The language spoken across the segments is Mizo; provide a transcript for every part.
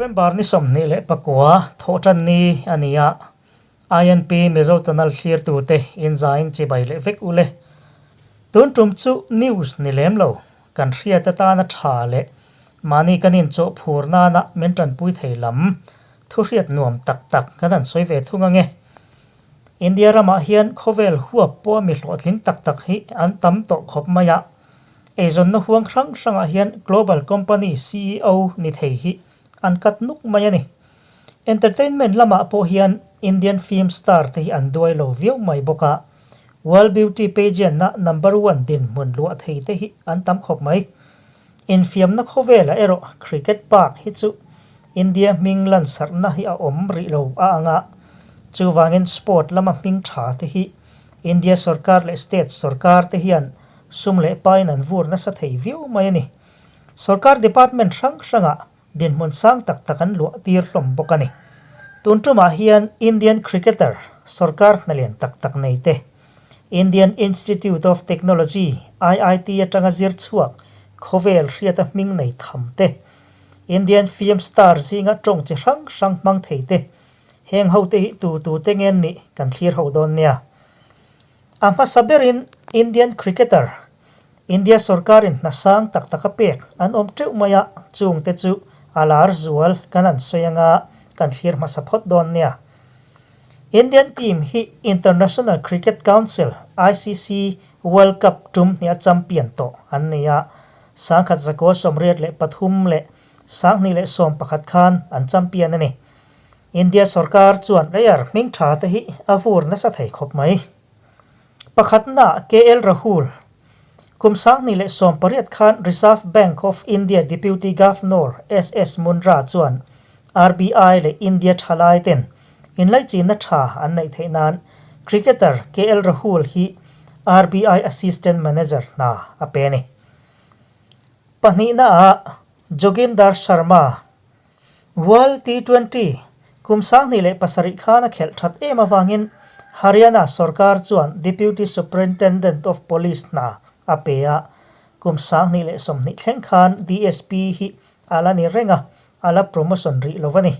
November ni 29 thawhtan ni a ni a, INP Mizo Channel thlirtute inzain chibai leh vek ule. Tun tum chu news ni lem lo, kan hriat atana tha leh mahni kan inchawh phur nana min tanpui thei lam thu hriat nuam tak tak kan han sawi ve thung ange. India ramah hian khawvel huap pawh mi hlawhtling tak tak hi an tam tawh khawp mai a, eizawnna huang hrang hrangah hian global company ceo ni thei hi an kat nuk mai a ni. Entertainment lamah pawh hian Indian film star te hi an duai lo viau mai bawk a, World Beauty Pageant-a number one dinhmun luah thei te hi an tam khawp mai. Infiamna khawvelah erawh cricket park hi chu India hming lansarhna hi a awm rih lo a ang a, chuvangin sport lama hming tha te hi India sorkar leh state sorkar te hian sum leh pain an vur nasa thei viau mai a ni. Sorkar department hrang hrangah dinhmun sang tak tak an luah tir hlawm bawk a ni. Tun tumah hian Indian cricketer sorkar hna lian tak tak nei te, Indian Institute of Technology, IIT, atanga zir chhuak khawvel hriata hming nei tham te, Indian film star zinga tawng chi hrang hrang hmang thei te, heng ho te hi tu tu te ngen nih kan thlir ho dawn nia. A hmasa berin Indian cricketer, India sorkarin hna sang tak tak a pek an awm teuh mai a, chung te chu a lar zual kan han sawi anga kan thlir hmasa phawt dawn nia. Indian team hi International Cricket Council, ICC, World Cup tum hniah champion tawh an ni a, 1983 leh 2011 khan an champion a ni. India sorkar chuan player hming tha te hi a vur nasa thei khawp mai. Pakhatna KL Rahul, kum 2018 khan Reserve Bank of India Deputy Governor SS Mundra chuan RBI leh India thalai ten inlaichinna tha an neih theih nan cricketer KL Rahul hi RBI Assistant Manager hna a pe a ni. Pahnihnaah Joginder Sharma, World T20 kum 2007 khan a khelh that em avangin Haryana sorkar chuan Deputy Superintendent of Police hna a pe a, kum 2020 thleng khan DSP hi a la ni reng a, a la promotion rih lo a ni.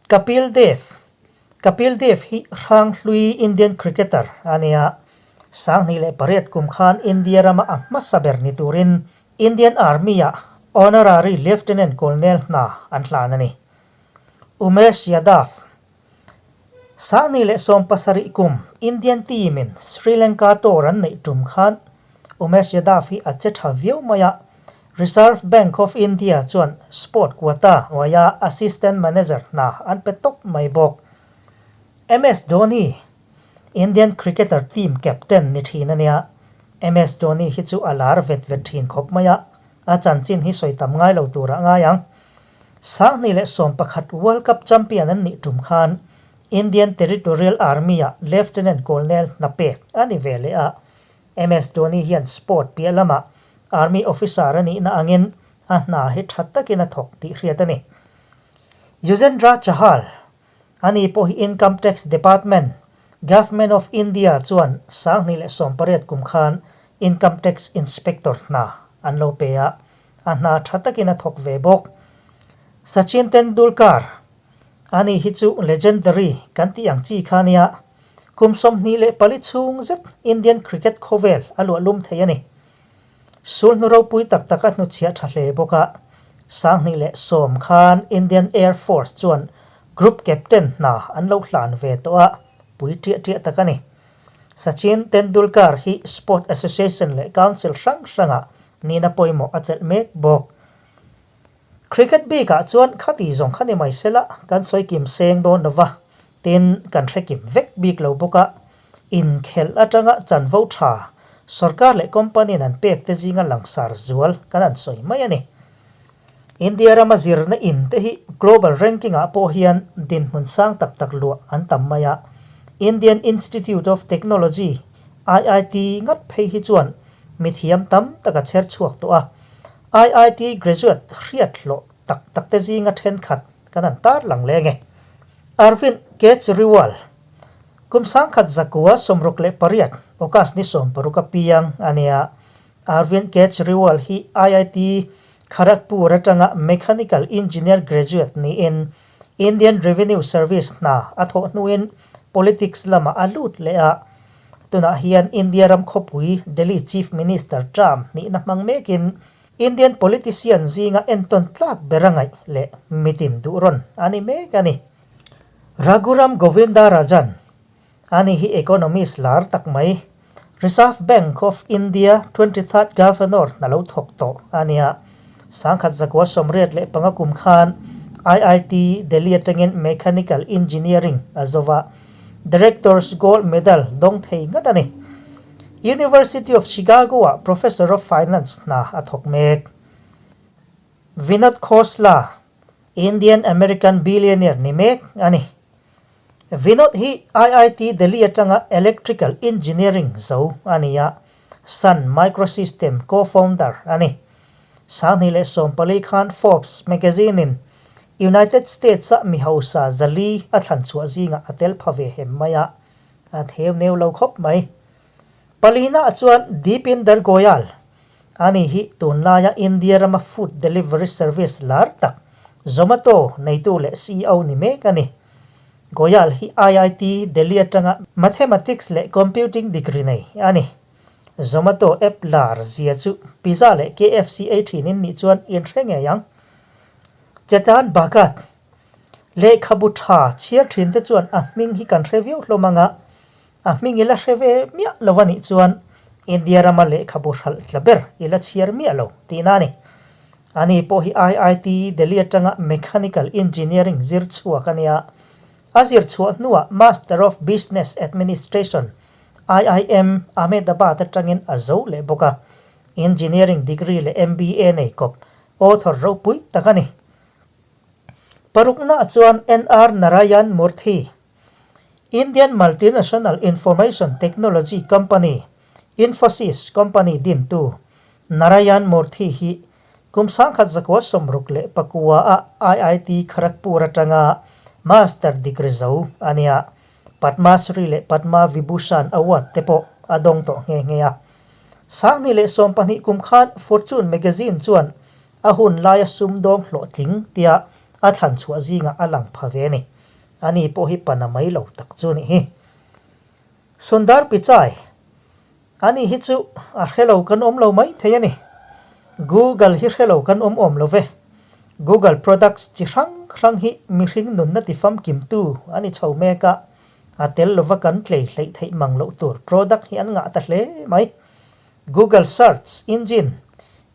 Kapil Dev, Kapil Dev hi Hranghlui Indian cricketer a ni a, 2008 kum khan India rama a hmasa ber ni turin Indian Army-ah Honorary Lieutenant Colonel hna an hlan a ni. Umesh Yadav, 2017 kum Indian team-in Sri Lanka tour an neih tum khan Umesh Yadav hi a che tha viau mai a, Reserve Bank of India chuan sport quota hnuaia assistant manager hna an pe tawp mai bawk. MS Dhoni, Indian cricketer team captain ni thin a nia. MS Dhoni hi chu a lar vet vet thin khawp mai a, a chanchin hi sawi tam ngai lo turah ngai ang. 2011 World Cup champion an nih tum khan Indian Territorial Army-ah Lieutenant Colonel hna pek a ni ve leh a, MS Dhoni hian sport piah lamah Army officer a nihna angin a hna hi tha takin a thawk tih hriat a ni. Yuzvendra Chahal, ani pawh hi Income Tax Department, Government of India chuan 2018 kum khan Income Tax Inspector hna an lo pe a, a hna tha takin a thawk ve bawk. Sachin Tendulkar, ani hi chu legendary kan tih ang chi kha nia, Kum 24 chhung zet Indian cricket khawvel a luah lum thei a ni. Sulhnu ropui tak tak a hnuchhiah tha hle bawk a, 2010 khan Indian Air Force chuan Group Captain hna an lo hlan ve tawh a, pui ṭiah ṭiah tak a ni. Sachin Tendulkar hi Sport Association leh Council hrang hrangah nihna pawimawh a chelh mek bawk. Cricket bikah chuan khati zawng kha ni mai sela kan sawi kim seng dawn lova, tin kan hre kim vek bik lo bawk a, inkhelh atanga chanvo tha sorkar leh company in an pek te zinga langsar zual kan han sawi mai a ni. India rama zirna in te hi global ranking ah pawh hian dinhmun sang tak tak luah an tam mai a, Indian Institute of Technology, IIT, ngat phei hi chuan mithiam tam tak a chher chhuak tawh a, IIT graduate hriat hlawh tak tak te zinga thenkhat kan han tar lang leng e. Arvind Kejriwal, kum 1968 August ni 16 a piang a nia. Arvind Kejriwal hi IIT. Kharagpur atanga Mechanical Engineer graduate niin Indian Revenue Service hna a thawh hnuin politics lamah a lut leh a. Tunah hian India ram khawpui Delhi Chief Minister term hnihna hmang mekin Indian politician zinga entawn tlak ber a ngaih leh mitin duh rawn a ni mek a ni. Raghuram Govinda Rajan Ani hi economist lar tak mai, Reserve Bank of India 23rd Governor hna lo thawk tawh a nia. 1985 kum khan IIT Delhi atangin Mechanical Engineering a zo va, Director's Gold Medal dawng thei ngat a ni. University of Chicago-ah Professor of Finance hna a thawk mek. Vinod Khosla, Indian American billionaire ni mek a ni. Vinod hi IIT Delhi atanga Electrical Engineering zo a ni a, Sun Microsystem co-founder a ni. 2014 khan Forbes magazine-in United States-a mi hausa zali a thlan chhuah zingah a tel pha ve hem mai a, a theu neu lo khawp mai. Palina chuan Deepinder Goyal, ani hi tunlaia India rama food delivery service lar tak Zomato neitu leh CEO ni mek a ni. Goyal hi IIT Delhi atanga Mathematics leh Computing degree nei a ni. Zomato app lar zia chu pizza leh KFC ei thin in nih chuan in hre ngei ang. Chetan Bhagat, Lehkhabu tha chhiar thin te chuan a hming hi kan hre viau hlawm anga, A hming i la hre ve miah lo a nih chuan India rama lehkhabu hralh tla ber i la chhiar miah lo tihna a ni. Ani pawh hi IIT Delhi atanga Mechanical Engineering zir chhuak a nia. A zir chhuah hnuah Master of Business Administration, IIM, Ahmedabad atangin a zo leh bawk a. Engineering degree leh MBA nei kawp author ropui tak a ni. Paruknaah chuan NR Narayan Murthy Indian multinational information technology company Infosys company dintu Narayan Murthy hi kum 1969 ah IIT Kharagpur atanga Master degree zo a nia. Padma Shri leh Padma Vibhushan award te pawh a dawng tawh nghe nghe a. 2012 kum khan Fortune magazine chuan a hun laia sumdawng hlawhtling tia a thlan chhuah zingah a lang pha ve a ni. Ani pawh hi pana mai lo tak chu nih hi. Sundar Pichai, Ani hi chu a hre lo kan awm lo mai thei a ni. Google hi hre lo kan awm awm lo ve. Google products chi hrang hrang hi mihring nunna ti famkimtu a ni chho mek a, a tel lova kan tlei hleih theih mang loh tur product hi an ngah ta hle mai. Google search engine,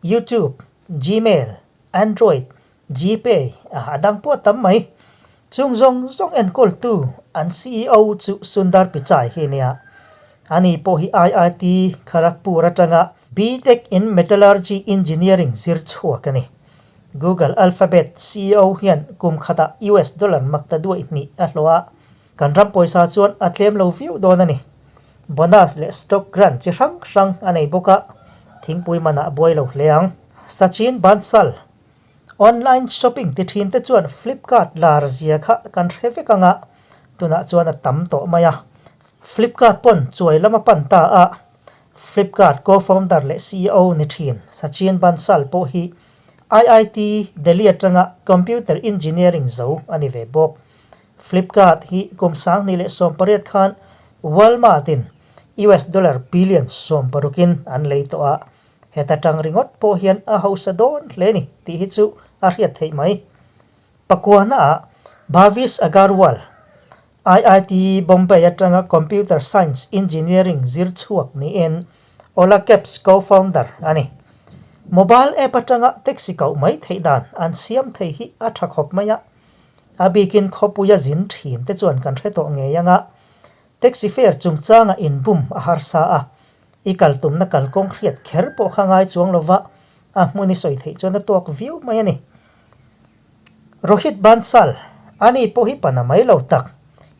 YouTube, Gmail, Android, Gpay a dang pawh a tam mai. Chung zawng zawng enkawltu an ceo chu Sundar Pichai hi a nia. Ani pawh hi IIT Kharagpur atanga BTech in Metallurgy Engineering zir chhuak a ni. Google Alphabet ceo hian kum khatah US dollar makta duai hnih a hlawh a, kan ram pawisa chuan a tlem lo viau dawn a ni. Bonus leh stock grant chi hrang hrang a nei bawk a, thingpui manah buai lo hle ang. Sachin Bansal Online shopping ti thin te chuan Flipkart lar zia kha kan hre vek ang a, tunah chuan a tam tawh mai a. Flipkart pawn chuai lam a pan ta a, Flipkart co-founder leh ceo ni thin Sachin Bansal pawh hi IIT Delhi atanga Computer Engineering zo a ni ve bawk. Flipkart hi kum 2018 khan Walmart in US dollar billion 60 in an lei tawh a, Heta tang ringawt pawh hian a hausa dawn hle ni tih hi chu a hriat theih mai. Pakuanaah Bhavish Agarwal, IIT Bombay atanga Computer Science Engineering zir chhuak niin Ola Cabs co-founder a ni. Mobile app atanga taxi koh mai theih dan an siam thei hi a tha khawp mai a, a bikin khawpuia zin thin te chuan kan hre tawh ngei anga taxi fare chungchanga inbum a harsa a, I kal tumna kalkawng hriat kher pawh kha ngai chuang lova, a hmun i sawi theih chuan a tawk viau mai a ni. Rohit Bansal, ani pawh hi pana mai lo tak,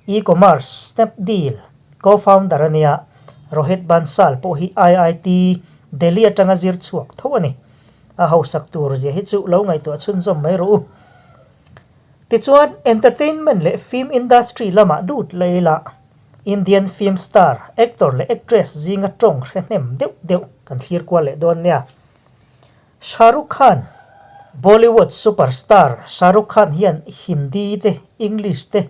e-commerce Snapdeal co-founder a nia. Rohit Bansal pawh hi IIT Delhi atanga zir chhuak tho a ni. A hausak tur zia hi chu lo ngaihtuah chhunzawm mai rawh u. Tichuan, entertainment leh film industry lamah dut la ila, Indian film star, actor leh actress zinga tawng hre hnem deuh deuh kan thlir kual leh dawn nia. Shah Rukh Khan. Bollywood superstar Shah Rukh Khan hian Hindi te, English te,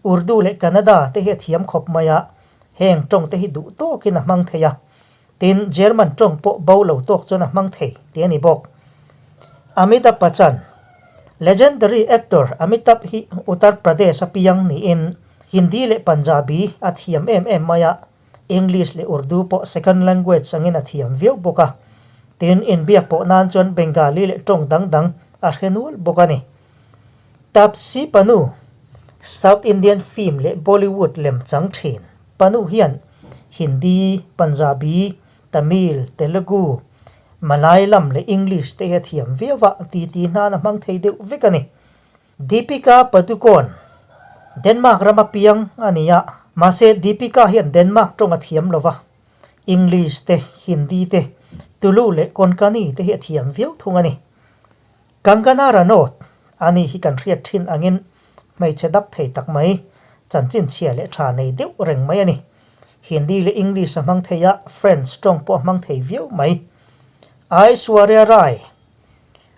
Urdu leh Kannada te hi a thiam khawp mai a, heng tawng te hi duh tawkin a hmang thei a. Tin, German tawng pawh bo lo tawk chuan a hmang thei tih a ni bawk. Amitabh Bachchan, Legendary actor Amitabh hi Uttar Pradesh a piang niin Hindi leh Punjabi a thiam em em mai a, English leh Urdu pawh second language angin a thiam viau bawk a. Tin, inbiak pawh nan chuan Bengali leh tawng dang dang a hre nual bawk a ni. Taapsee Pannu, South Indian film leh Bollywood lem chang thin. Pannu hian Hindi, Punjabi, Tamil, Telugu, Malayalam leh English te hi a thiam viau a, titi hnan a hmang thei deuh vek a ni. Deepika Padukone, Denmark rama piang a ni a, mahse Deepika hian Denmark tawng a thiam lo va, English te, Hindi te, Tulu leh Konkani te hi a thiam viau thung a ni. Kangana Ranaut, Ani hi kan hriat thin angin hmeichhe dak thei tak mai, chanchin chhia leh tha nei deuh reng mai a ni. Hindi leh English a hmang thei a, French tawng pawh a hmang thei viau mai. Aishwarya Rai,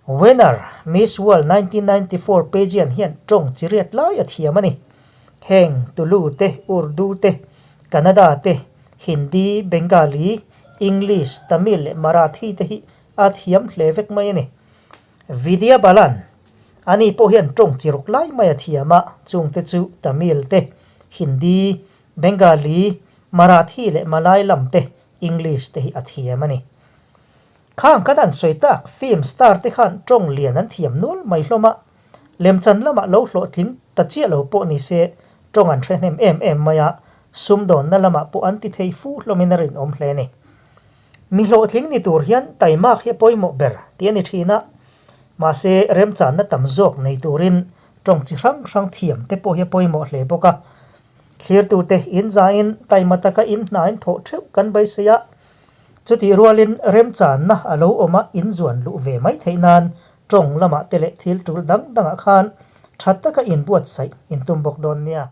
Winner, Miss World 1994 pageant hian tawng chi riat lai a thiam a ni. Heng Tulu te, Urdu te, Kannada te, Hindi, Bengali, English, Tamil leh Marathi te hi a thiam hle vek mai a ni. Vidya Balan, Ani pawh hian tawng chi ruk lai mai a thiam a, chungte chu Tamil te, Hindi, Bengali, Marathi leh Malayalam te, English te hi a thiam a ni. Khang kan an sawi tak film star te khan tawng lian an thiam nual mai hlawm a, lemchan lamah lo hlawhtling ta chiah lo pawh ni se tawng an hre hnem em em mai a, sumdawnna lamah pawh an ti thei fu hlawmin a rinawm hle a ni. Mi hlawhtling ni tur hian taimak hi a pawimawh ber tih a ni thin a, mahse remchanna tam zawk nei turin tawng chi hrang hrang thiam te pawh hi a pawimawh hle bawk a. Thlirtute inzain taima taka in hnain thawh theuh kan beisei a, chutih rualin remchanna a lo awm a inzuan luh ve mai theih nan tawng lamah te leh thil tul dang dangah khan tha taka inbuatsaih intum bawk dawn nia.